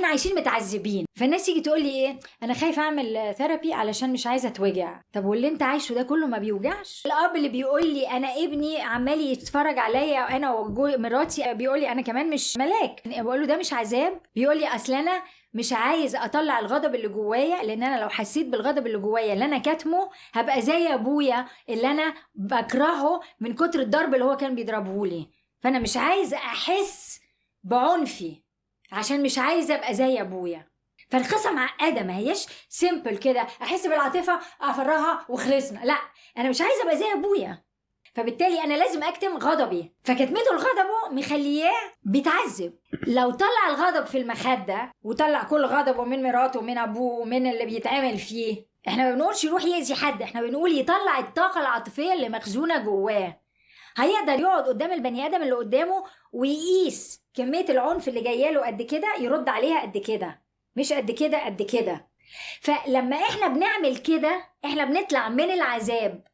احنا عايشين متعذبين. فالناس تيجي تقول لي ايه، انا خايفة اعمل therapy علشان مش عايزه اتوجع. طب واللي انت عايشه ده كله ما بيوجعش؟ الاب اللي بيقول لي انا ابني عمال يتفرج عليا انا ومراتي، بيقول لي انا كمان مش ملاك، بقول له ده مش عذاب؟ بيقول لي اصل انا مش عايز اطلع الغضب اللي جوايا، لان انا لو حسيت بالغضب اللي جوايا اللي انا كاتمه هبقى زي ابويا اللي انا بكرهه من كتر الضرب اللي هو كان بيضربه لي، فانا مش عايز احس بعنفي عشان مش عايزه ابقى زي ابويا. فالقصة معقدة، ما هيش simple كده احس بالعاطفه افرغها وخلصنا، لا انا مش عايزه ابقى زي ابويا، فبالتالي انا لازم اكتم غضبي، فكتمته لغضبه مخلياه بيتعذب. لو طلع الغضب في المخدة وطلع كل غضبه من مراته ومن ابوه ومن اللي بيتعمل فيه، احنا ما بنقولش يروح يأذي حد، احنا بنقول يطلع الطاقة العاطفية اللي مخزونه جواه. هيقدر يقعد قدام البني ادم اللي قدامه ويقيس كمية العنف اللي جاية له قد كده، يرد عليها قد كده، مش قد كده قد كده. فلما احنا بنعمل كده احنا بنطلع من العذاب.